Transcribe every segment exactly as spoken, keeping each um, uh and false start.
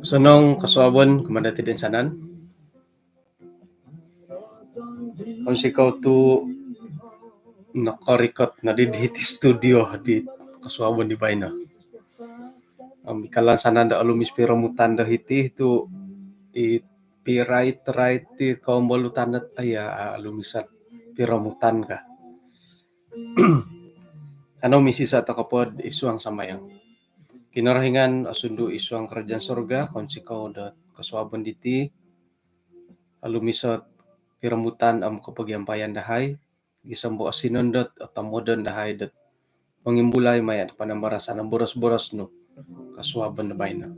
Osonong kosuabon kumaa dati toinsanan. Kounsikou tu nokorikot nodi di hiti studio di kosuabon di baino. Om i kalansanan do olumis piromutan do hiti tu i pirait-rait ti kombolutan dot aya olumis piromutan ka. Kanou misiso tokou po id suang sambayang. Kinorohingan osundu id suang kerajaan sorga, kounsikou dot kosuabon diti, olumis ot piromutan om kopogiampayan dahai, gisom do osinondot o tomodon dahai dot mongimbulai maya do panambarasan om boros-boros nu kosuabon do baino.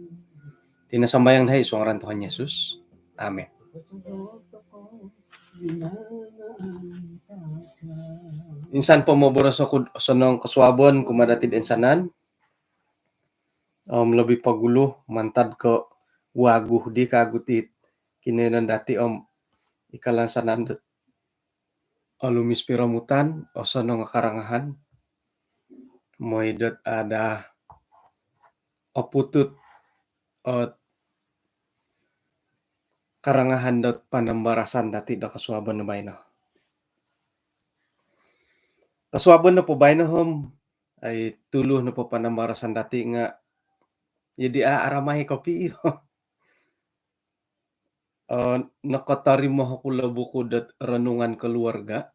Iti no sambayang dahai id suang ngaran Tuhan Yesus. Amin. Insan po moboros oku do osonong kosuabon kumaa dati toinsanan. Om lobi pogulu mantad ko wagu di kagu ti kinoiyonon dati om i kalansanan dot olumis piromutan, osonong o karangahan, mooi dot ada oputut ot karangahan dot panambarasan dati do kosuabon do baino. Kosuabon nopo baino om ai tulu nopo panambarasan dati nga jadi a aramai kopio. Eh, nokotorimo oku lo buku dot renungan keluarga.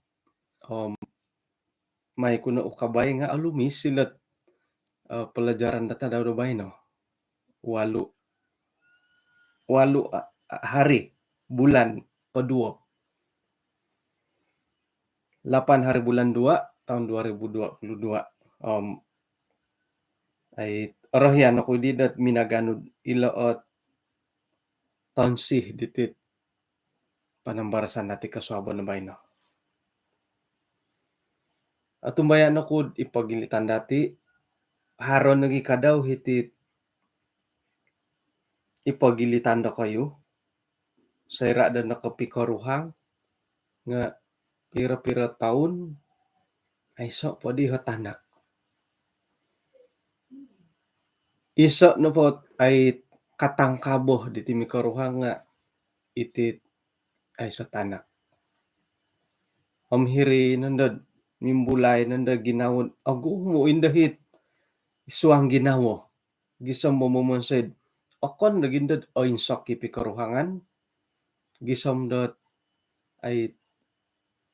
Om mai ku no ukabai nga olumis ilot eh, pelajaran dot tadau do baino. Walu, walu ah, hari bulan kedua. Lapan hari bulan dua tahun dua ribu dua puluh dua. Om ai orohian oku di dot minaganu ilo ot tonsi diti panambarasan dati kosuabon baino. Otumbayaan oku i pogilitan dati, haro nogi kadau hiti i pogilitan dokoyu, soira do nokopikoruhang nga piro-piro toun aiso po di ho tanak. Iso nopo ai katangkabo diti mikoruhang nga iti aiso tanak. Om hiri nondo mimbulai nondo ginawo ogumu indo hiti suang ginawo. Gisom do momonsoi do okon nogi ndo do oinsok i pikoruhangan, gisom dot ai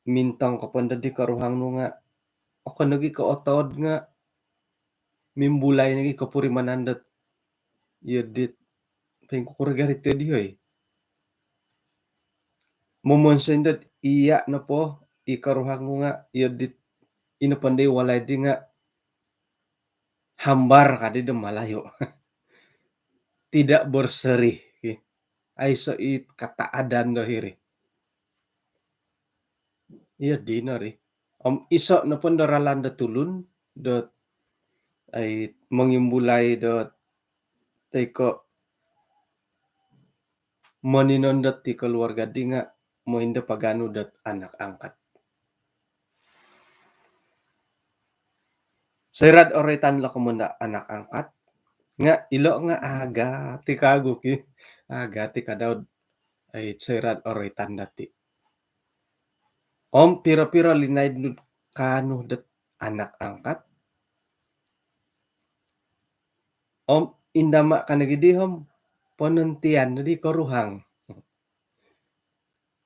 mintong ko po ndo di koruhang nu nga okon nogi ko otood nga mimbulai nogi kopurimanan dot iyo dit poingkukuro gari ti di oi. Momonsoi ndo dot iya nopo i koruhang nu nga iyo dit ino po ndo i walai di nga hambar kadi do Malayu. Tidak berseri. Aiso i kataadan do hiri. Iyo dino ri. Om iso nopo ndo ralan do tulun dot ai mongimbulai dot toi ko moninondot ti keluarga di nga mooi ndo paganu dot anak angkat. Soira do oroitan lo komoyon do anak angkat nga ilo nga agat i kagu ki, agat i kadau do ai soira do oroitan dati. Om piro-piro linaid nu do kaanu dot anak angkat. Om indama ka nogi di om ponontian no di koruhang.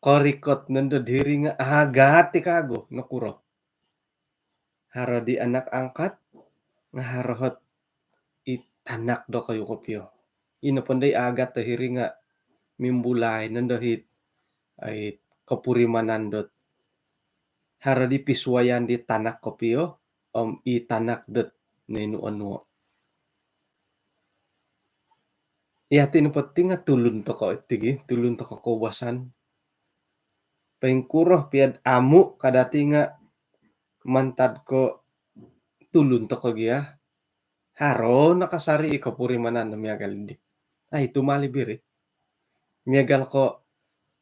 Korikot nondo diri nga agat i kagu, nokuro. Haro di anak angkat nga haro hot i tanak dokoyu kopio. Ino po ndo i agat do hiri nga mimbulai nondo hiti ai kopurimanan dot haro di pisuayan di tanak kopio om i tanak dot nonuo-nuo. Iya ti nopo ti nga tulun toko iti gi, tulun toko koubasan. Poingkuro pia do amu ka dati nga mantad ko tulun toko gia. Haro nakasari i kopurimanan do miagal di. Ai tu mali biri. Miagal ko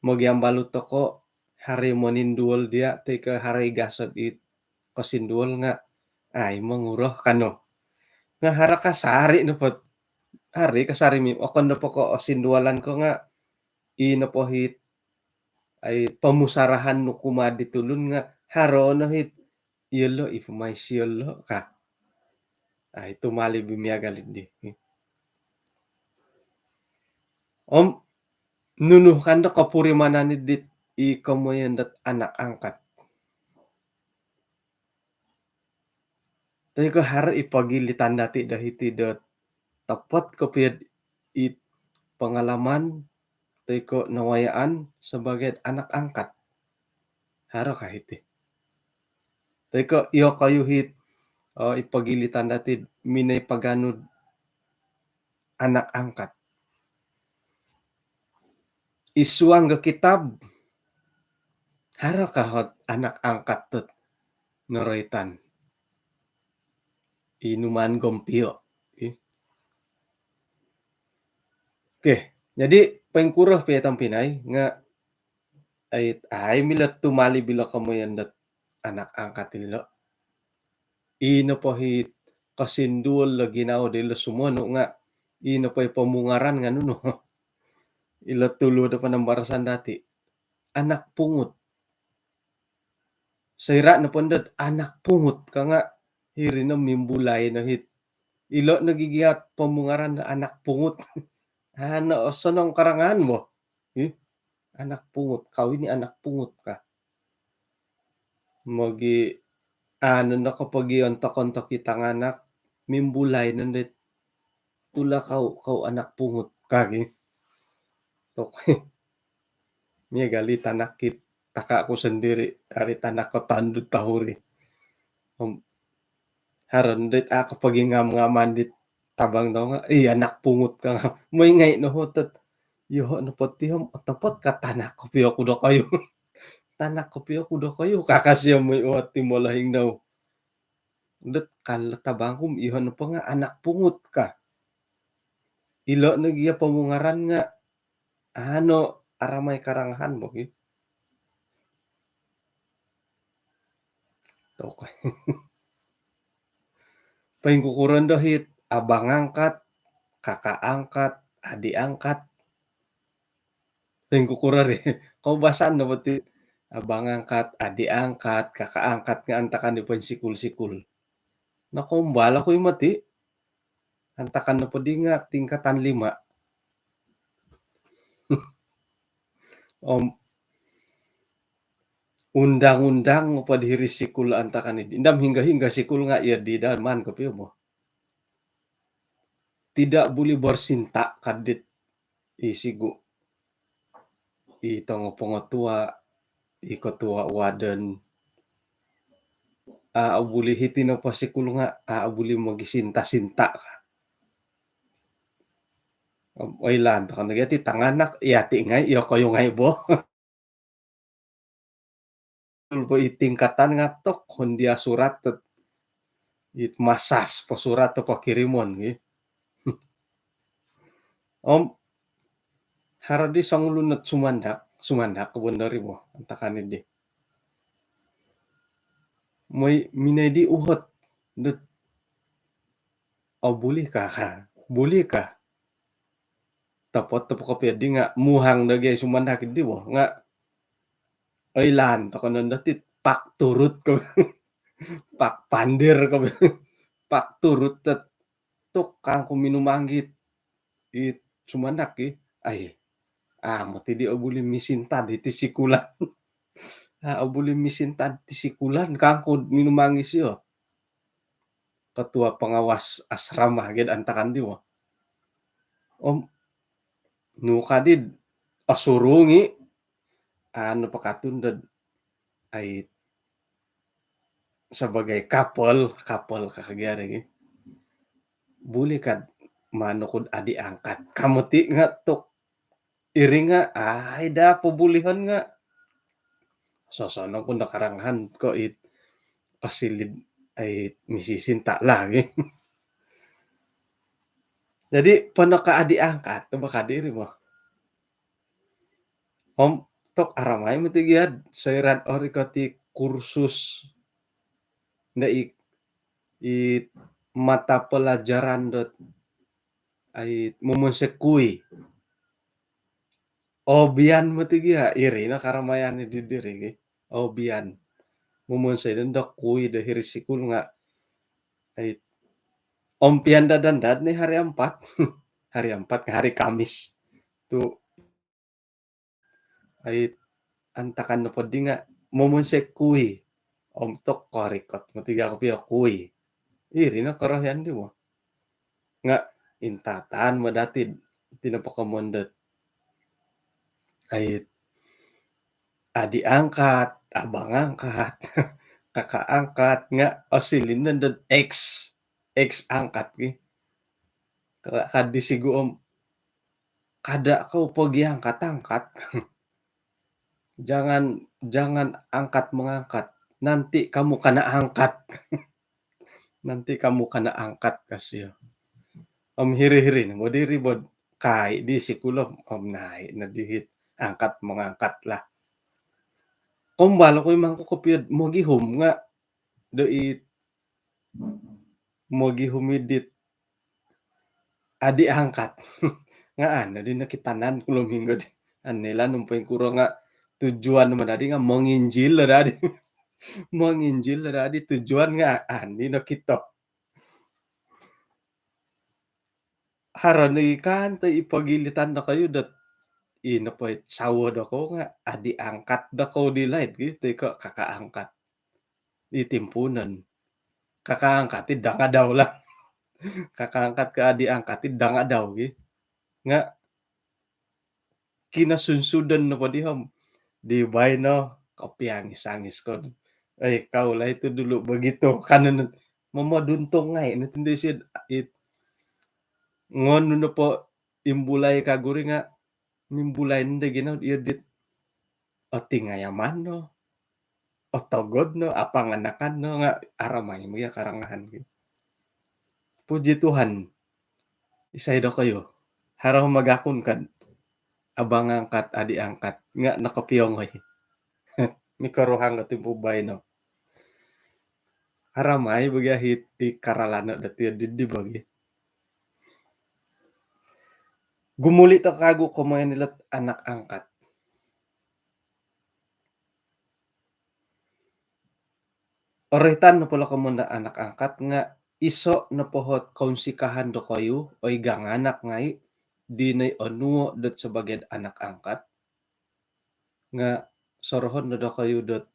mogiambalut toko haro i moninduol dia toi ko haro i gasod i kosinduol nga ai monguro kano. Nga haro kasari nopo, haro kasari mi okon nopo ko osindualan ko nga i nopo hit ai pomusarahan nu kumaa di tulun nga haro no hit iyolo i pamaisi iyolo ka. Ai tumali bi miagal di. Om nunu kando kopurimanan dit i komoyon dot anak angkat. Toi ko haro i pogilitan dati do hiti do topot kopio i pengalaman toi ko nawayaan sebagai anak angkat. Haro ka hiti? Toi ko iyokoyu hit, oh, i pogilitan dati minoi paganud anak angkat. I suang do kitab, haro ka hot anak angkat dot noroitan? Inuman gompio. Okey, jadi poingkuro pia tompinai nga ai, ai milo tumali bilo komoyon dot anak angkat ilo. I nopo hit kosinduol do ginawo dilo sumonu nga i nopo i pomungaran nga nunu? Ilo tulu do panambarasan dati, anak pungut. Soira nopo ndot anak pungut ka nga hiri no mimbulai no hit ilo no gigiat pomungaran do anak pungut. Ano osonong karangan bo. Ih, anak pungut, kau ini anak pungut ka. Mogi anu no ko pogi ontok-ontok i tanganak mimbulai no ndot, tulah kau, kau anak pungut ka gi. Tok. Miagal i tanak it taka ku sendiri, ari tanak ko tandu tahuri. Om haro ndot a ko pogi ngam-ngaman dit tabang dau nga, ih, anak pungut ka nga. Mooi ngai no hotot. Yoho nopo ti om otopot ka tanak kopio ku dokoyu. Tanak kopio ku dokoyu ka kasi om mooi ot ti molohing dau. Ndot kalo tabang ku om yoho nopo nga anak pungut ka. Ilo no gia pomungaran nga ano aramai karangahan bo ki. Tok. Poingkukuro ndo hit abang angkat, kaka angkat, adi angkat? Poingkukuro ri? Koubasan no bo ti abang angkat, adi angkat, kaka angkat nga antakan di poinsikul-sikul. Nakaumbal oku i moti. Antakan nopo di nga tingkatan lima. Om undang-undang po di hiri sikul antakan di. Inda om hinggo-hinggo sikul nga iyo di daa maan kopio bo. Tidak boleh bercinta ka dit i sigu. I tongo pongotua, i kotua waden. A, au buli hiti nopo sikul nga, a, au buli mogisinta-sinta ka. Oilaan tokou nogi ati tanganak, iyati ngai, iyokoyu ngai bo. Tul po i tingkatan nga tok, hondia surat tu it masas po surat tu pokirimon gi. Om haro di songulun ot sumandak, sumandak ko bondori bo, antakan di. Moi minoi di uhot dot, "Oh, buli ka?" ka. "Buli ka?" Topot-topot kopio di nga muhang do gia i sumandak di bo. Nga oilaan tokou nondo ti pak turut ko. Pak pandir ko. Pak turut tet. Tok kangku minumanggit. I sumandak i. Ai. A, moti di au buli misinta di ti sikulan. A, au buli misinta di ti sikulan kangku minumanggit sio. Ketua pengawas asrama gia antakan di bo. Om nu ka di osurungi, anu pakatun dot ai sebagai couple, couple ka gia ri gi. Buli ka maan oku adi angkat ka moti nga tok. Iri nga, ai daa pobulihon nga. Sosonong ku ndo karangahan ko it osiliu, ai misisinta lagi. Jadi pono ka adi angkat tu bo ka diri mo. Om tok aramai moti gia soira ot orikot i kursus. Nda i, i mata pelajaran dot ai momonsoi kui. Obian moti gia, iri no karamayan di diri gi. Obian. Momonsoi do kui do hiri sikul nga ai ompian dadan dad ni hari ampat. Hari ampat nga hari Kamis. Tu ai antakan nopo di nga momonsoi kui. Om tok korikot moti gia kopio kui. Iri no korohian di mo. Nga intatan mo dati tinapakamon dot ai adi angkat, abang angkat, kakak angkat, nga osilin dot X, X angkat ki. Kalau kadi sigu om kada kau pergi angkat-angkat. Jangan, jangan angkat mengangkat. Nanti kamu kena angkat. Nanti kamu kena angkat, kasio. Om hiri-hiri no bo diri bo kai di sikul om nai no dihit angkat mengangkat lah. Kombal ko imang ko kopiod mogihum nga do i mogihum idit adi angkat. Nga ano di nakitanan kulo minggu di. Anilan umpoin kuro nga tujuan mana di nga menginjil lah dadi. Menginjil lah dadi tujuan nga ani no kito. Haro ni kan to ipagilitan do kayu dot ino po sawo do ko nga adi angkat do ko di laid gitu ko kakak angkat. I timpunan. Kakak angkat i dang adau lah. Kakak angkat ke adi angkat i dang adau gi. Nga kinasunsudan no po di om di baino kopiangis-angis ko. Eh, kau lah itu dulu begitu kan momoduntung ngai no tindi sid it ngonu no po imbulai kaguri nga mimbulai nda gina iyo dit oting ayaman no otogod no apanganakan no nga aramai mo iya karangahan ki. Puji Tuhan. Isai do kayu haro magakun kad abang angkat adi angkat nga nakapiongoi. Mikoruhang ka timpu baino. Aramai bagi ahit i karalano dati didi bagi. Gumuli to kagu komoyon ilot anak angkat. Oritan no polo komoyon do anak angkat nga iso no pohot kounsikahan do koyu oi ganganak ngai di noi onuo dot sebagai anak angkat nga sorohon no do koyu dot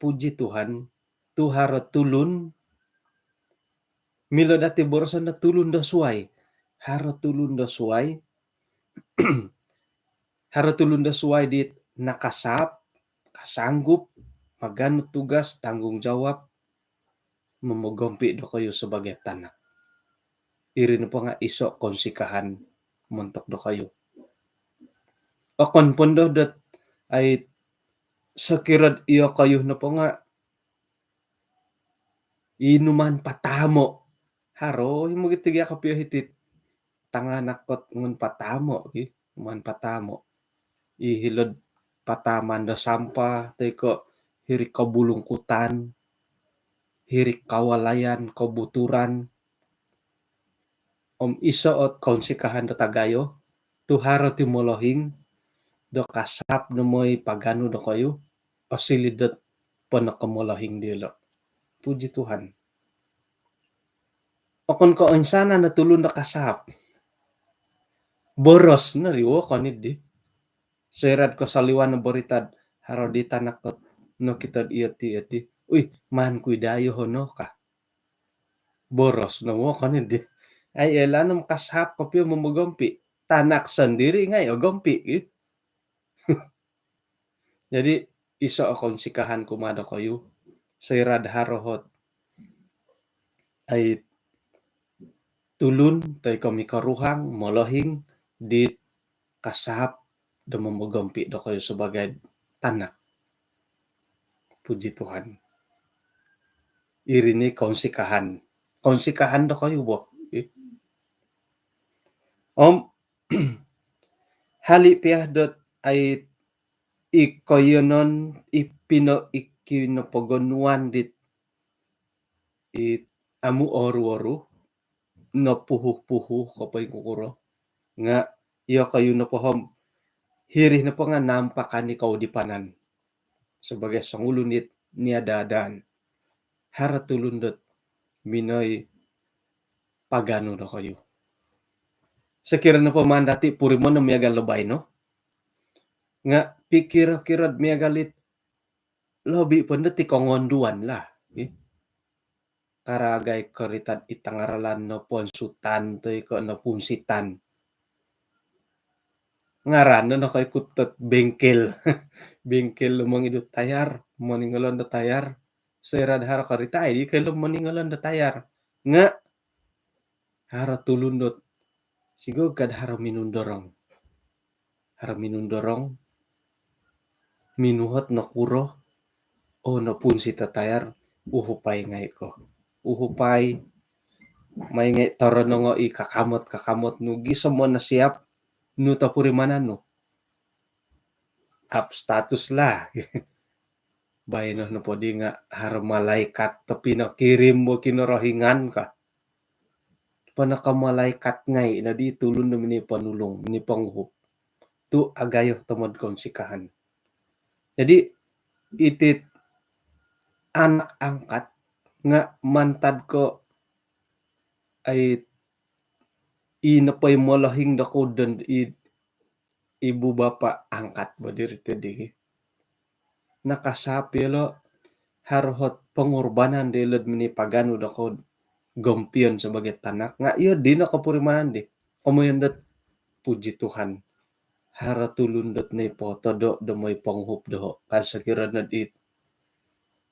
puji Tuhan tu haro tulun milo dati boroson do tulun do suai haro tulun do suai haro tulun do suai di nakasap kasanggup maganu tugas tanggungjawab momogompi do koyu sebagai tanak. Iri nopo nga iso kounsikahan montok do koyu. Okon pondo dot ai sokirod iyo koyu nopo nga inuman patamo. Haro i mogiti gia kopio hitit tanganak kot ngun patamo ki. Inuman patamo i hilod pataman do sampah toi ko hiri kobulungkutan hiri kawalayan kobuturan. Om iso ot kounsikahan do tagayo tu haro ti molohing do kasap no moi paganu do koyu osili dot pono komolohing diolo. Puji Tuhan. Okon ko insanan no tulun do kasap boros no riwo konid di. Soirad ko soliwan no boritad haro di tanak kot no kitod iyo ti iyo ti ui man kui dayo hono ka. Boros no wokon di ai elanom kasap kopio momogompi tanak sendiri ngai ogompi gitu. Jadi iso okon sikahan kumado koyu soirad harohot ai tulun toi ko mikoruhang molohing di kasap do momogompi do koyu sebagai tanak. Puji Tuhan. Iri ni kounsikahan kounsikahan do koyu bo. Om hali pia dot ai i koyonon i pino i kinopogonuan dit i amu oru-oru, nopuhu-puhu ko poingkukuro. Nga iyokoyu nopo om, hiri nopo nga nampakan i koudipanan sabaagi songulun it niada-adaan. Haro tulun dot minoi paganu dokoyu. Sokiro nopo maan dati purimono miagal do baino, nga pikiro-kiro'd miagal it lobi po dati kongonduan lah. Karagai korita id tanga ralan noponsutan toi ko nopunsitan. Ngaran no nokoikut dot bengkel. Bengkel do mongidu tayar, moningolon do tayar. Soira do haro korita, ai di koilo moningolon do tayar. Nga haro tulun dot sigog kad haro minundorong. Haro minundorong, minuhot nokuro, o nopunsit o tayar, uhupai ngai ko. Uhupai, mai ngai toronongo i kakamot-kakamot nu gisom o nosiap nu topurimanan nu. Up status lah. Baino nopo di nga haro malaikat topinokirim bo Kinorohingan ka. Ponokomalaikat ngai nodi tulun do miniponulung, miniponguhup. Tu agayo tomod kounsikahan. Jadi, iti anak angkat nga mantad ko, ai, i nopo i molohing do kouden i ibu bapa angkat bo diri tadi. Nakasapi ilo, haro ot pengorbanan diolo minipaganu do kogompion sabaagi tanak. Nga iyo dino kopurimanan di. Komoyon dot puji Tuhan. Haro tulun dot nipotodo do moi ponguhup doho. Kan sokiro nod it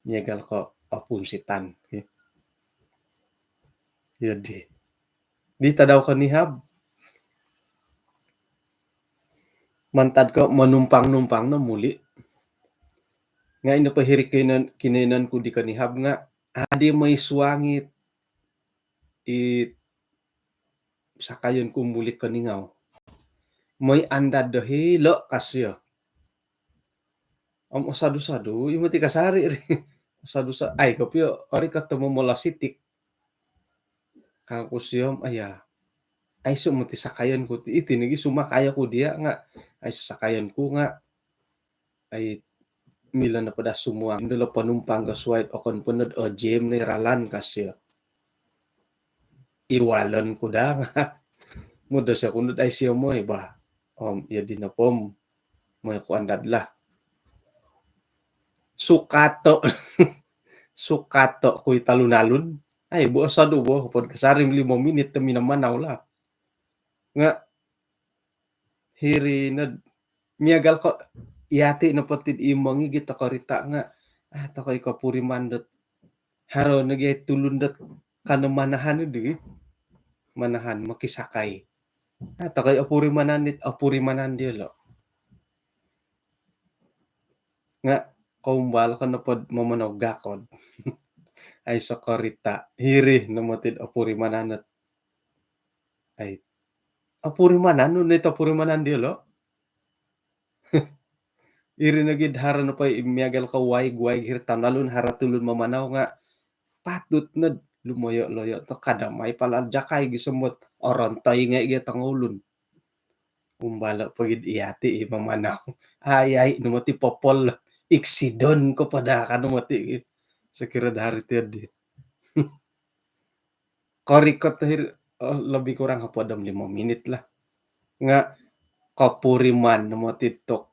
miagal ko opunsitan. Iyo di. Di tadau konihab. Mantad ko monumpang-numpang no muli. Nga ino po hiri kinoiyonon ku di konihab nga adi moi suang it sakayon ku muli koningau. Moi andad do hilo kasio. Om osadu-sadu, imo ti kasari ri. Osadu-sadu, ai kopio, ori koto momolositik. Kangku siom, aya. Aiso moti sakayon ku ti, iti nogi sumakayo ku dia nga, aiso sakayon ku nga, ai milo no pada sumuang dilo ponumpang ko suai okon po nod ojem ni ralan kasio. Iwalon ku da nga. Mudo sio kunut ai sio moi ba. Om, iyo dino pom. Moi ku andad lah. Sukato. Sukato ku i talun-alun. Ai, bo osadu bo. Pod kasarim limo minit do minamanau lah. Nga hiri nod miagal ko iyati nopo tid i mongigit do korita nga, ah, tokoi kopuriman dot haro nogi ai tulun dot kano manahan di. Manahan, mokisakai. Ah, tokoi opurimanan dit, opurimanan diolo. Nga koumbal ko nopod momonogakod. Aiso korita. Hiri no moti do opurimanan dot. Ai, opurimanan nu nito opurimanan diolo. Iri nogi do haro nopo i miagal ko waig-waig hiri talun-alun haro tulun mamanau nga patut nod lumoyo-loyo to kada mai pala jakai gisom ot orontoi ngai gia tongoulun. Umbalo po gid iyati i mamanau. Ai, ai, no moti popol. Iksidon ko pada kano moti. Sokiro do haro ti di. Korikot hiri, oh, lebih kurang hopod om limo minit lah. Nga kopuriman no moti tok.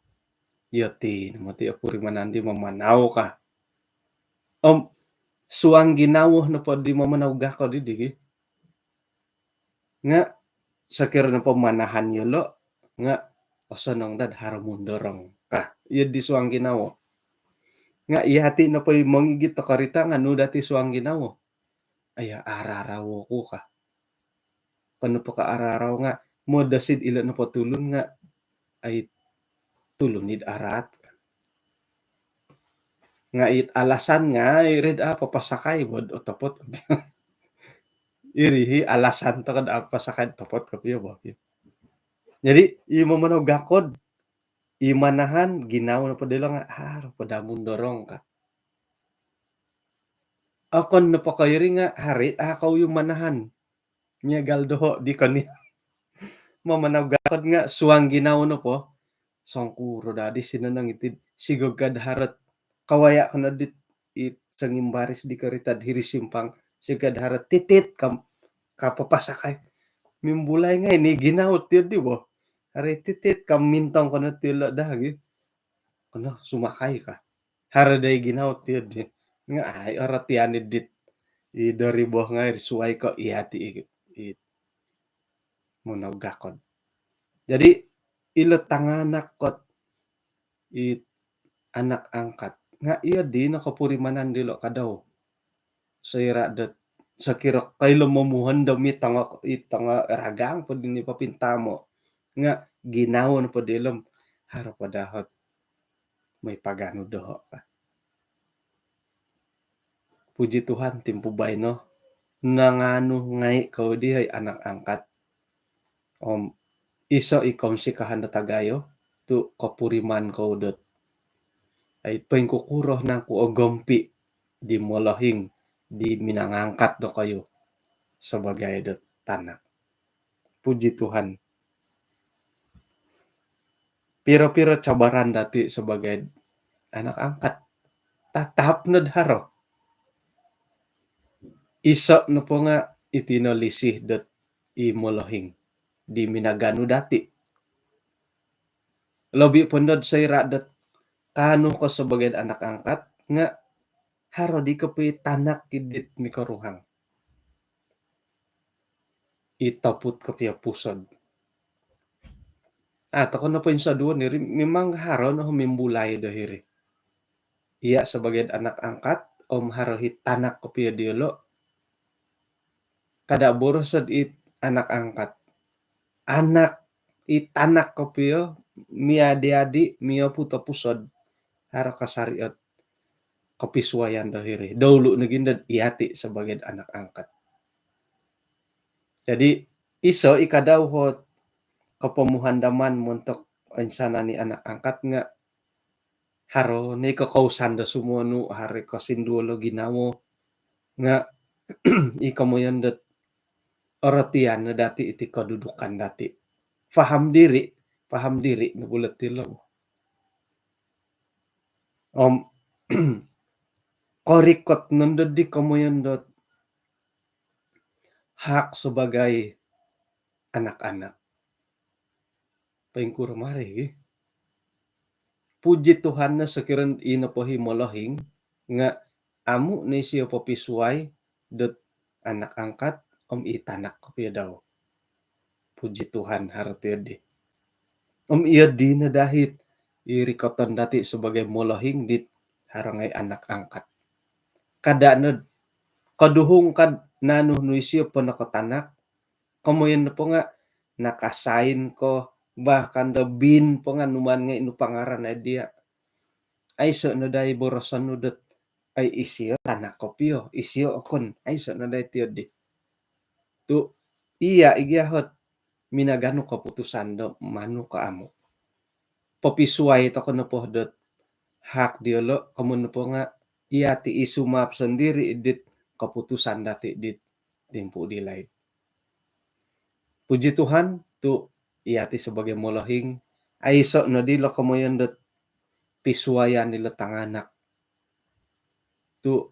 Iyo ti no moti opurimanan di mamanau ka. Om suang ginawo nopo di mamanau gakod di gi. Nga sokiro nopo manahan yolo nga osonong dad haro mundorong ka. Iyo di suang ginawo. Nga iyati nopo i mongigit do korita nga nu dati suang ginawo. Aya, ararau oku ka. Panu po ka ararau nga modosid ilo nopo tulun nga ai tulun id araat. Nga it alasan nga iri do papasakai bo do otopot. Iri hi alasan to kad apasakai otopot kopio bo. Jadi i mamanau gakod, i manahan ginawo nopo dilo nga, ah, rupo damun dorong ka. Okon nopo ko iri nga' haro it a' kouyum manahan. Miagal doho' di koni. Mamanau gakod nga' suang ginawo nopo. Songkuro dadi sinonong iti, sigogad haro it kawaya' ko no dit it songimbaris di korita'd hiri simpang, sigogad haro it titit kam kapapasakai. Mimbulai ngai' ni ginawo tiyo di bo. Haro it titit kam mintong ko no tiyo lo' daa gi. Ko no sumakai ka. Haro dai ginawo tiyo di. Nga' ai orotian i dit i doribo ngai' ri suwai ko' iyati i, i manau gakod. Jadi ilo tanganak kot i anak angkat nga' iyo dino kopurimanan dilo' kadau. Soira' dot sokiro koilo momuhondom i tongo, i tongo ragang po dini papintamo' nga' ginawo nopo dilo' haro po daa ot moi paganu doho' ka. Puji Tuhan, timpu baino nanganu ngai' kou di oi anak angkat. Om iso' i kounsikahan do tagayo tu' kopuriman kou dot ai poingkukuro nangku o gompi' di molohing di minangangkat dokoyu sabagai dot tanak. Puji Tuhan. Piro-piro cabaran dati' sabagai anak angkat, tatap nod haro. Iso' nopo nga' iti no lisih dot i molohing di minaganu dati'. Lobi' po nod soira' dot kaanu ko sabagai anak angkat nga' haro di kopio tanak i dit mikoruhang. I toput kopio pusod. A' toko no poinsoduon iri, memang haro no mimbulai do hiri. Iya' sabagai anak angkat om haro i tanak kopio diyolo'. Kada' boroso'd i anak angkat. Anak, i tanak kopio, miadi-adi, mioput o pusod. Haro kasari' ot kopisuwayan do hiri. Doulu' nogi nod iyati' sabagai anak angkat. Jadi iso' i kadau ot kopomuhandaman montok insanan i anak angkat nga' haro ni kokousan do sumonu, haro kosinduol o ginawo nga' i komoyon dot orotian no dati' iti kodudukan dati'. Faham diri, faham diri no bulot ilo. Om korikot nondo di komoyon dot hak sabagai anak-anak. Poingkuro mari gi. Puji Tuhan no sokiro ino po i molohing nga' amu' no isio popisuwai dot anak angkat om i tanak kopio dau. Puji Tuhan, haro tiyo di. Om iyo dino daa it i rikoton dati' sabagai molohing dit haro ngai' anak angkat. Kada' nod koduhung kad nanu nu isio po nokotanak, komoyon nopo nga' nakasain ko, bahkan do bin po nga' numan ngai' nu pangaran ai diya'. Aiso' no dai boroson nu dot ai isio tanak kopio, isio okon, aiso' no dai tiyo di. Tu' iya' i gia ot minaganu koputusan do manu ko amu'. Popisuwai toko nopo dot hak diyolo', komoyon nopo nga' iyati' i sumaap sondiri' dit koputusan dati' dit timpu' di laid. Puji Tuhan, tu' iyati' sabagai molohing, aiso' nodi lo komoyon dot pisuwayan dilo tanganak. Tu'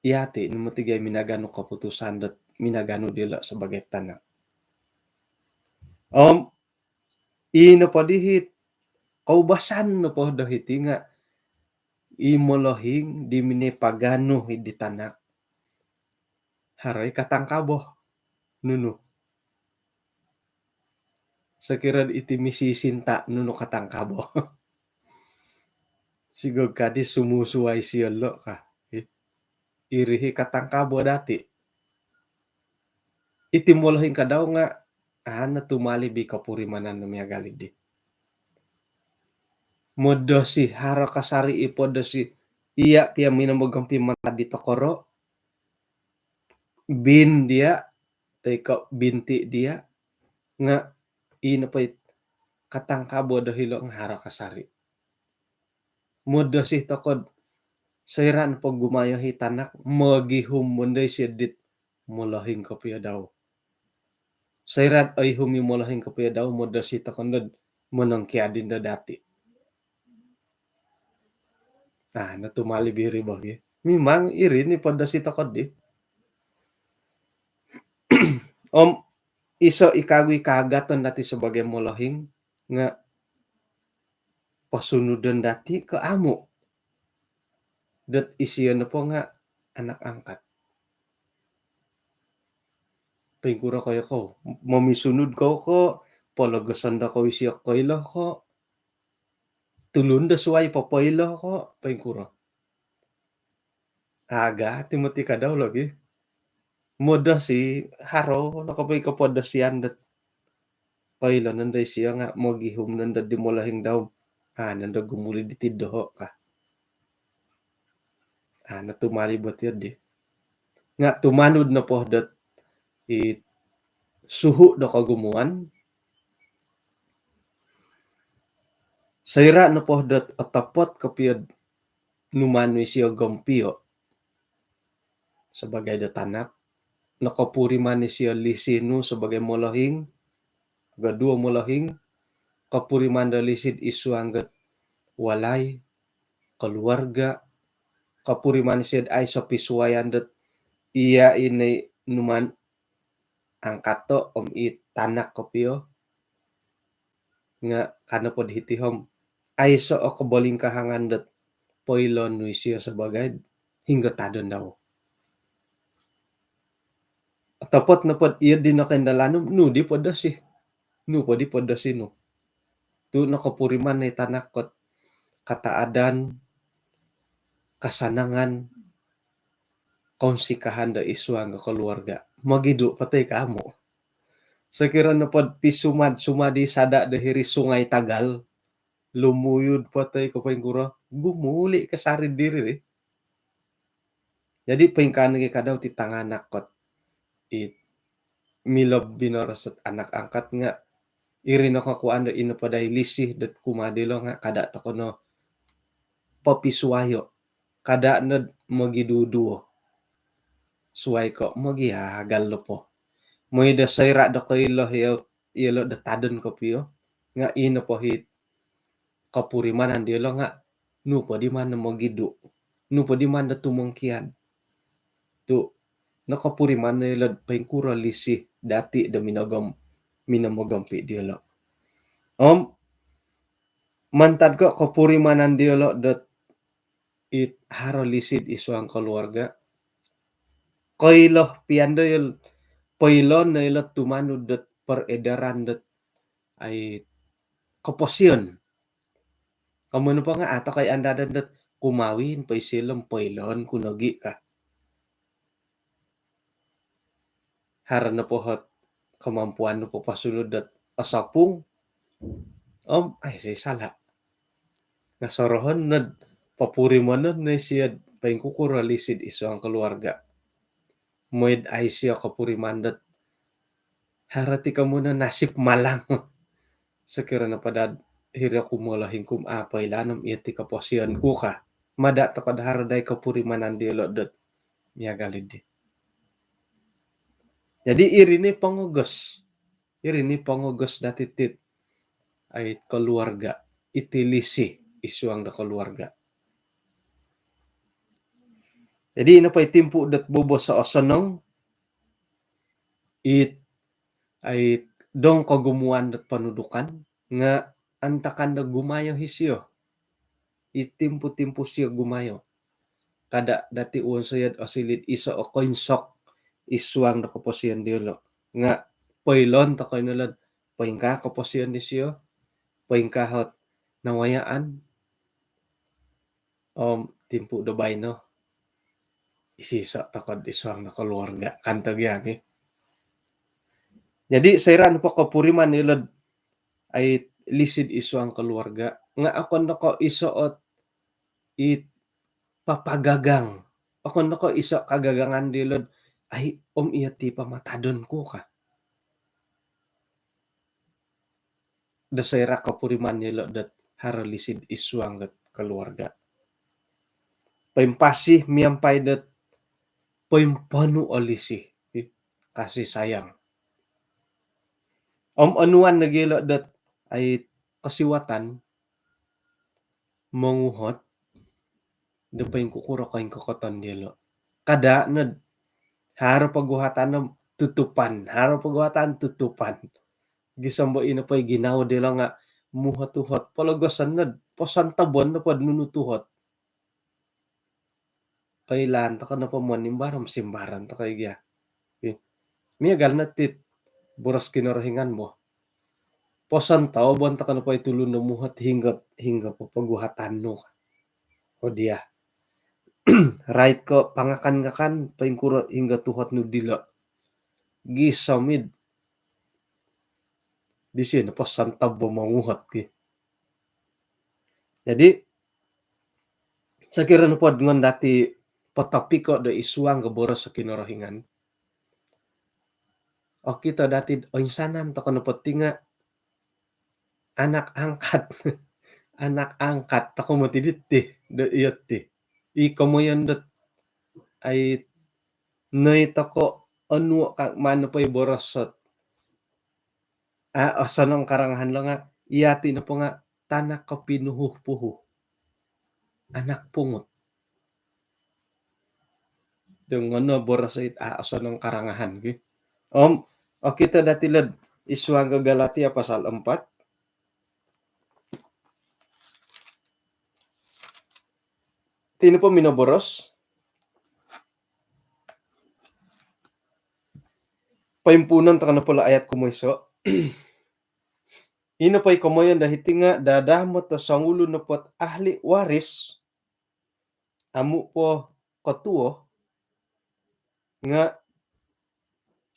iyati' no moti gai minaganu koputusan dot minaganu dilo sabagai tanak. Om ino po di it koubasan nopo do hiti nga' i molohing di minoi paganu di tanak, haro i katangkabo. Nunu? Sokiro iti misi sinta', nunu katangkabo? Sigog kadi sumusuwai sio lo' ka. Iri i katangkabo dati'. Iti molohing kadau nga' a' no tumalib i kopurimanan nu miagal di. Modosi, haro kasari' i podosi, iya' piya minomogompi mantad di tokoro', bin diya', toi ko' binti diya', nga' ino po i katangkabo do hilo' nga' haro kasari'. Modosi toko'd Soira' nopo gumayo i tanak, mogihum mondo isio dit molohing kopio dau. Soira' oihum i molohing kopio dau, modosi toko' nod monongkiad indo dati'. Ah, natumalib iri bo gi. Mimang iri ni podosi toko' di. Om iso' i kagu i kaagaton dati' sabagai molohing nga' posunudon dati' ko' amu'. Dot isio nopo nga' anak angkat. Poingkuro koyo kou, momisunud kou ko', pologoson do kou isio koilo ko', tulun do suwai popoilo ko', poingkuro. Aga ti moti kadau logi. Modosi, haro no kopoi kopodosian dot koilo nondo isio nga' mogihum nondo di molohing dau. Ah, nondo gumuli diti doho' ka. Ah, natumalib bo ti di. Nga' tumanud nopo dot i suhu do kogumuan, soira' nopo dot otopot kopio'd numanu isio gompio' sabagai do tanak, nokopuriman isio lisi nu sabagai molohing, koduo molohing, kopuriman do lisi'd isuang dot walai, koluarga', kopuriman isio'd aiso' pisuwayan dot iya' i numan angkato' om i tanak kopio, nga' ka nopod hiti om aiso' o kobolingkahangan dot poilo nu isio sabagai hinggo tadon dau. Otopot nopod iyo di nokoindalan nu, nu di podosi. Nu po di podosi nu. Tu' nokopuriman no i tanak kot kataadan, kasanangan, kounsikahan do isuang do koluarga'. Mogidu' po toi ko' amu'. Sokiro nopod pisumad-sumad i sada' do hiri Sungai Tagal, lumuyud po toi ko' poingkuro, gumuli' kasari diri ri. Jadi poingkaa nogi kadau ti tanganak kot i milo binoros dot anak angkat nga' iri no kokuan do ino po dai lisi dot kumaa dilo nga' kada' toko' no popisuwayo'. Kada' nod mogiduduo. Suwai ko' mogiagal nopo. Moi do soira' do koilo iyolo' do tadon kopio nga' ino po hi kopurimanan diyolo' nga' nu po di man do mogidu', nu po di man do tumongkiad. Tu' nokopuriman no ilo'd poingkuro lisi dati' do minogom-, minomogompi' diyolo'. Om mantad ko' kopurimanan diyolo' dot it haro lisi'd isuang koluarga', koilo pian do iyol-, poilo no ilo tumanud dot peredaran dot ai koposion. Komoyon nopo nga' a' toko' i andadon dot kumawin po isio om poiloon ku nogi' ka. Haro nopo hot kemampuan nu poposunud dot osopung om aiso i sala'. Nga' sorohon nod popurimanon no isio'd poingkukuro lisi'd isuang koluarga'. Moi'd aiso kopuriman dot haro ti komoyon nasib malang. Sokiro nopo dad hiri oku molohing ku om a' poilaan om iyo ti koposion ku ka. Mada' toko' do haro dai kopurimanan diyolo' dot miagal iddi. Jadi iri ni pongogos. Iri ni pongogos dati' tit ai koluarga', iti lisi isuang do koluarga'. Jadi ino po i timpu' dot bobos o osonong, it ai dong kogumuan dot ponudukan, nga' antakan do gumayo hi sio. I timpu-timpu sio gumayo. Kada' dati' wonsoyo'd osili'd iso' o koinsok isuang do koposion diyolo'. Nga' poiloon toko' ino lo'd poingkaa koposion disio, poingkaa hot nawayaan, om timpu' do baino, iso-iso' toko'd isuang do koluarga' kan togi agi. Jadi soira' nopo kopuriman ilo'd ai lisi'd isuang koluarga' nga' okon no ko' iso' ot it papagagang. Okon no ko' iso' kagagangan dilo'd ai om iyo ti pamatadon ku ka. Do soira' kopuriman iyolo' dot haro lisi'd isuang dot koluarga'. poimpasi miampai dot poimponu olisi, kasih sayang. Om onuan nogi ilo dot ai kosiwatan monguhot do poingkukuro koingkokoton diolo. Kada nod haro poguhatan no tutupan, haro poguhatan tutupan. Gisom bo ino poi ginawo diolo nga muhot-uhot, pologoson nod posontobon nopod nunu tuhot. Oilaan toko nopo monimbar om simbaran toko i gia. Miagal no tit boros Kinorohingan bo. Posontobon toko nopo i tulun do muhot hinggo, hinggo popoguhatan nu ka. O dia. Rait ko pangakan-ngakan, poingkuro hinggo tuhot nu dilo. Gisom id disio no posontob bo monguhot ki. Jadi, sokiro nopod ngon dati potopiko do id suang do boros Kinorohingan, okito dati oinsanan toko nopo ti nga anak angkat. Anak angkat toko moti diti do iyo ti. I komoyon dot ai noi toko onuo ka mano poi boros ot a osonong karangahan lo nga, iyati nopo nga tanak kopinuhu-puhu. Anak pungut. Dongono boros it a osonong karangahan ki. Om okito dati lod id suang Galatia pasal empat. Tino po minoboros. Poimpuunon toko nopo lo ayat kumoiso. Ino poi komoyon do hiti nga dadamot do songulun nopot ahli waris, amu po kotuo, nga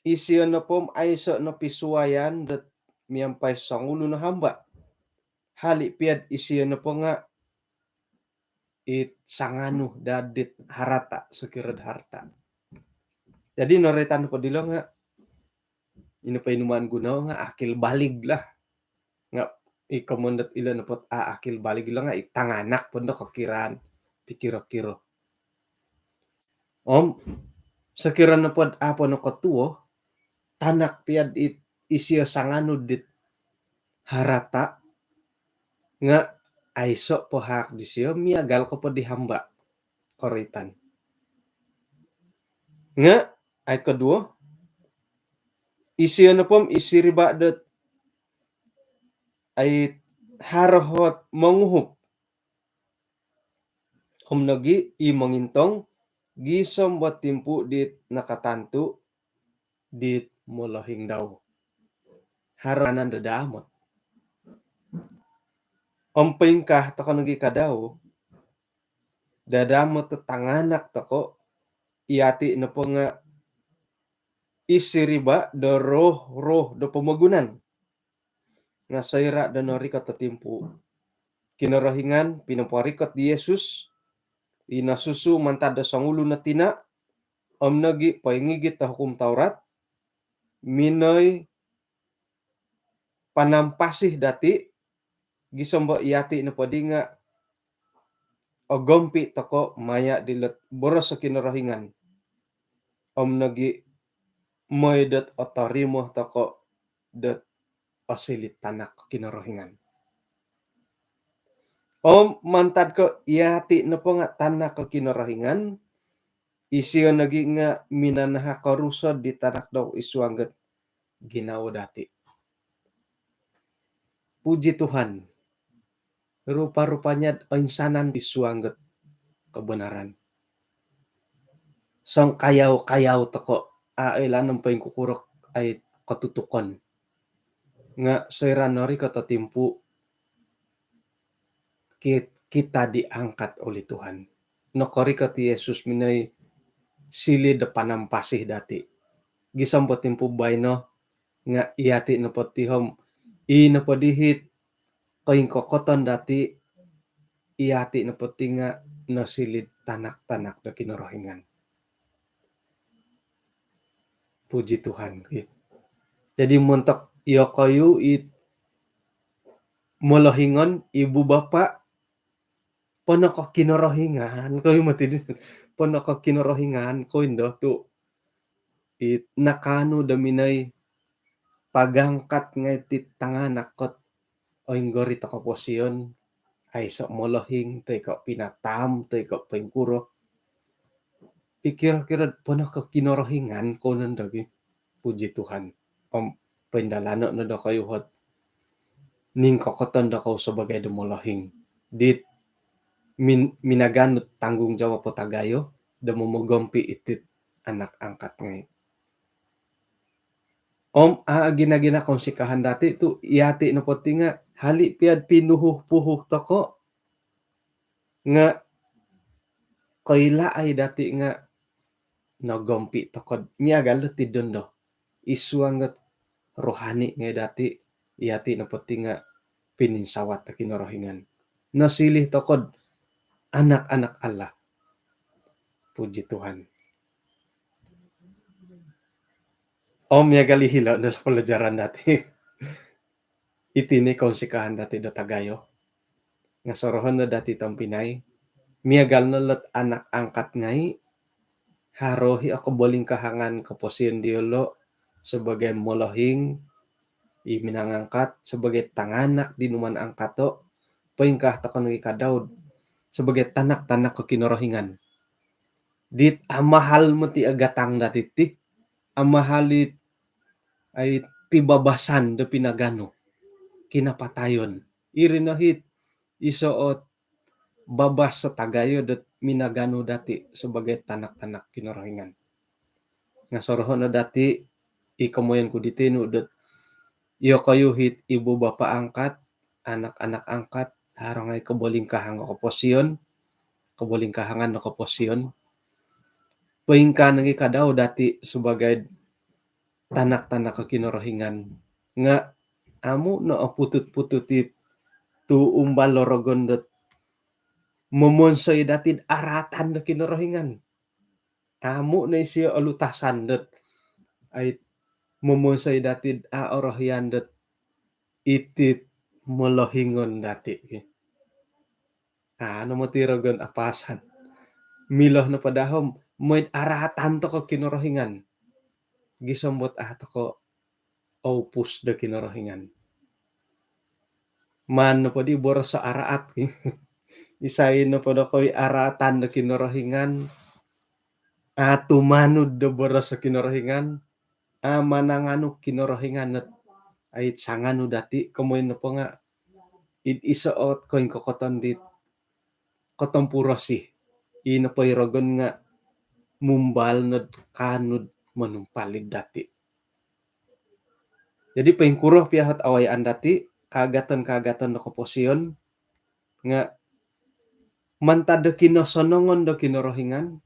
isio nopo om aiso no pisuayan dot miampai songulun no hamba. Hali piad isio nopo nga it sanganu dadit harata, sokirod harta. Jadi noroitan nopo dilo nga ino po inuman guno nga akil balig lah. Nga i komoyon dot ilo nopot a akil balig ilo nga i tanganak pondo kokiraan pikiro-kiro. Om sokiro nopod apo no kotuo, tanak piad it isio sanganu dit harata nga aiso po hak disio miagal ko po di hamba koroitan. Nga ayat koduo, isio nopo om i siriba dot ai haro ot monguhup. Om nogi i mongintong gisom bo timpu dit nakatantu dit molohing dau. Haro anan dadamot. Om poingkaa toko nogi ka dau, dadamot do tanganak toko, iyati nopo nga i siriba do roh-roh do pomogunan. Nga soira do norikot o timpu, Kinorohingan pinoporikot di Yesus, i nosusu mantad do songulun o tina, om nogi poingigit do Hukum Taurat, minoi panampasi dati, gisom bo iyati nopo di nga ogompi toko maya dilot boros o Kinorohingan. Om nogi moi dot otorimo toko dot osiliu tanak Kinorohingan. Om mantad ko iyati nopo nga tanak Kinorohingan, isio nogi nga minanahak o rusod di tanak dau id suang dot ginawo dati. Puji Tuhan. Rupa-rupanya oinsanan id suang dot kebenaran. Songkayau-kayau toko, a oilaan om poingkukuro ai kotutukon. Nga soira norikot o timpu, kit-, kita diangkat oleh Tuhan. Nokorikot i Yesus minoi siliu do panampasi dati. Gisom bo timpu baino nga iyati nopo ti om i nopo dihit koingkokoton dati, iyati nopo ti nga nosiliu tanak-tanak do Kinorohingan. Puji Tuhan. Jadi montok iyokoyu it molohingon, ibu bapa, ponoko Kinorohingan kou i moti di. Ponoko Kinorohingan kou indo tu' i nakaanu do minoi pagangkat ngai' ti tanganak kot oinggori toko' posion, aiso' molohing toi ko' pinataam toi ko' poingkuro. Pikir-kiro ponoko Kinorohingan kou nondo gi. Puji Tuhan. Om poindalano' no dokoyu ot ningkokoton dokoyu sabagai do molohing dit min- minaganu tanggungjawab po tagayo do momogompi' iti't anak angkat ngai'. Om a' gina-gina kounsikahan dati' tu' iyati' nopo ti nga' hali' piya'd pinuhuh-puhuh toko' nga' koilaai dati' nga' nogompi' toko'd miagal do tidondo. Id suang dot rohani ngai' dati', iyati' nopo ti nga' pininsawat do Kinorohingan. Nosilih toko'd anak-anak Allah. Puji Tuhan. Om miagal i hilo' no pelajaran dati'. Iti ni kounsikahan dati' do tagayo. Nga' sorohon no dati' tompinai. Miagal no lot anak angkat ngai', haro i' o kobolingkahangan koposion diyolo' sabagai molohing, i minangangkat, sabagai tanganak di numaan angkato', poingkaa toko' nogi' ka Daud sabagai tanak-tanak ko Kinorohingan. Dit amahal moti o gatang dati' ti, amahal it ai pibabasan do pinaganu, kinapatayon. Iri no hit iso' ot babas o tagayo dot minaganu dati' sabagai tanak-tanak Kinorohingan. Nga' sorohon no dati' i komoyon ku di tinu dot iyokoyu hit ibu bapa angkat, anak-anak angkat, haro ngai' kobolingkahang o koposion, kobolingkahangan o koposion. Poingkaa nogi' ka Daud dati' sabagai tanak-tanak o Kinorohingan. Nga' amu' no oputut-putut i tu' umbal o rogon dot momonsoi dati'd araatan do Kinorohingan. Amu' no isio olutasan dot ai momonsoi dati'd a' orohian dot iti't molohingon dati' ki. A' no moti rogon apasan. Milo nopo daa om moi'd araatan toko' Kinorohingan, gisom dot a' toko' oupus do Kinorohingan. Maan nopo di boros o araat ki. Isai nopo dokoyu araatan do Kinorohingan, a' tumanud do boros o Kinorohingan, a' mananganu Kinorohingan ot ai sanganu dati', komoyon nopo nga' id iso' ot koingkokoton dit kotompurosi. I nopo i rogon nga' mumbal nod kaanu'd monumpalid dati'. Jadi poingkuro piya ot awayaan dati', kaagaton-kaagaton do koposion nga' mantad do kinosonongon do Kinorohingan,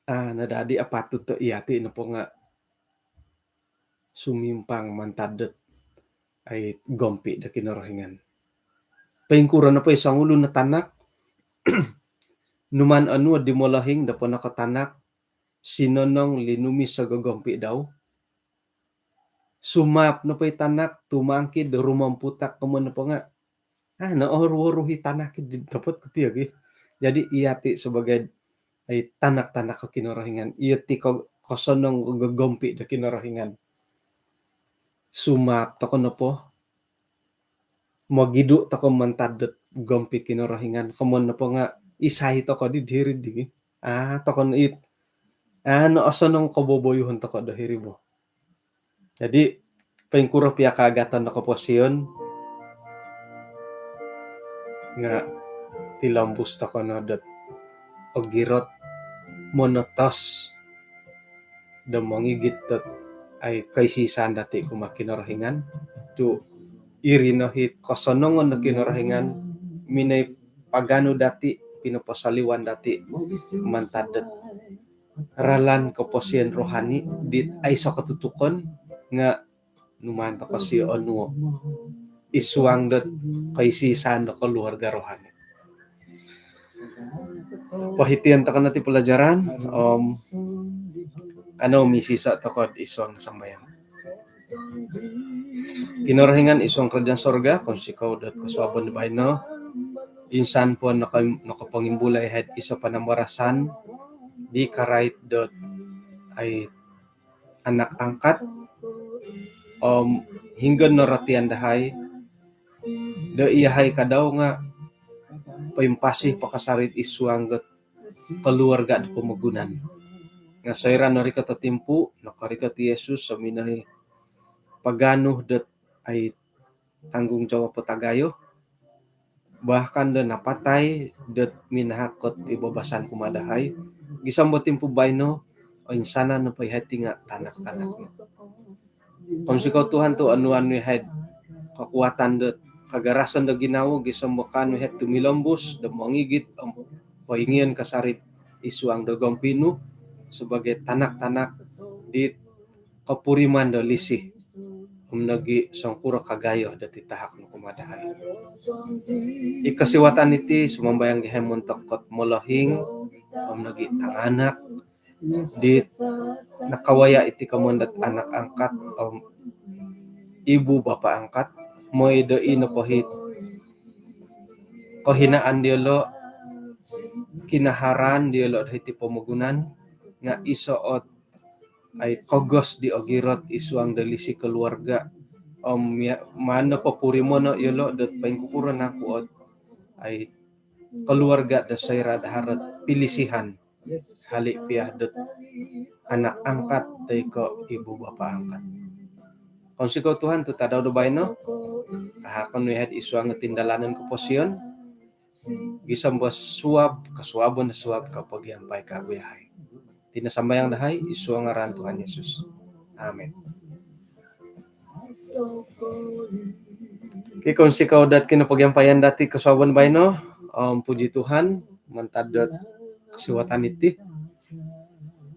a' no dadi' apatut do iyati' nopo nga' sumimpang mantad dot ai gompi' do Kinorohingan. Poingkuro nopo i songulun o tanak, numaan onuo' di molohing do ponoko tanak, sinonong linumis o gogompi' dau. Sumaap nopo i tanak, tumangkid do rumomputak, komoyon nopo nga' a' no oruh-oruh i tanak di topot kopio gi. Jadi iyati' sabagai ai tanak-tanak o Kinorohingan, iyati' ko- kosonong gogompi' do Kinorohingan. Sumaap toko' nopo, mogidu' toko' mantad dot gompi' Kinorohingan, komoyon nopo nga' isai toko' di diri di gi. A' toko' no it, a' no osonong koboboyuhon toko' do hiri bo. Jadi poingkuro piya kaagaton do koposion nga' tilombus toko' no dot ogirot monotos do mongigit dot ai koisi-isaan dati' kumaa Kinorohingan. Tu' iri no hi kosonongon do Kinorohingan minoi paganu dati', pinoposoliwan dati' mantad dot ralan koposion rohani dit aiso' kotutukon nga' numaan toko' sio onuo' id suang dot koisi-isaan do koluarga' rohani. Pohitian toko' no ti pelajaran om kanou misisa' toko' id suang sambayang. Kinorohingan id suang kerajaan sorga, kounsikou dot kosuabon do baino insan po noko- nokopongimbulai hai'd iso panambarasan di karait dot ai anak angkat. Om hinggo no ratian dahai do iyahai kadau nga poimpasi po kasari'd isuang dot keluarga do pomogunan. Nga soira norikot o timpu, nokorikot i Yesus om ino i paganu dot ai tanggungjawab po tagayo, bahkan do napatai dot minahak dot pibabasan kumaa dahai. Gisom do timpu baino, oinsanan nopo iyahai ti nga tanak-tanak no. Kounsikou Tuhan tu onuan nu iyahai'd kekuatan dot kagarasan do ginawo gisom do kaanu iyahai'd tumilombus do mongigit om poingion kasari'd isuang do gompi nu sebagai tanak-tanak di kopuriman do lisi om nogi songkuro kagayo dot itahak nu kumaa dahai. I kosiwatan iti sumambayang iyahai montok dot molohing om nogi tanganak di nakawaya iti komoyon dot anak angkat om ibu bapa angkat, mooi do i nopo it kohinaan diolo, kinaharaan diolo do hiti pomogunan nga iso ot ai kogos di ogirot isuang do lisi keluarga om ya, maan nopo purimono iolo dot poingkukuro naku ot ai keluarga do soira do haro ot pilisihan, hali pia dot anak angkat toi ko ibu bapa angkat. Kounsikou Tuhan tu tadau do baino, tahakon nu iyahai'd isuang dot tindalanon koposion gisom do suab, kosuabon do suab kopogiampai kawagu iyahai. Iti no sambayang dahai isuang ngaran Tuhan Yesus. Amin. Okey, kounsikou dot kinopogiampayan dati kosuabon baino. Om puji Tuhan mantad dot kosiwatan iti.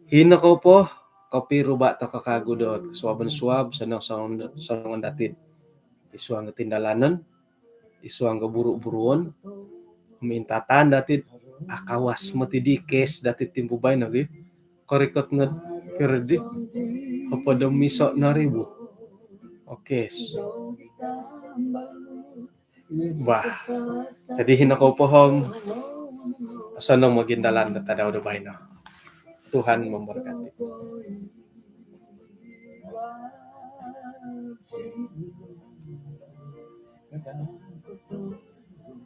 Hino kou po, kopiruba tokou kawagu dot kosuabon suab, sonong-sonong, sonong dati isuang dot tindalanon, isuang dot buru-buruon. Om intatan dati akawas moti di kes dati timpu baino gi. Korikot no piro di? Hopod om iso no ribu. Okey. Bah. Jadi hino kou po om osonong mogindalan do tadau do baino. Tuhan memberkati.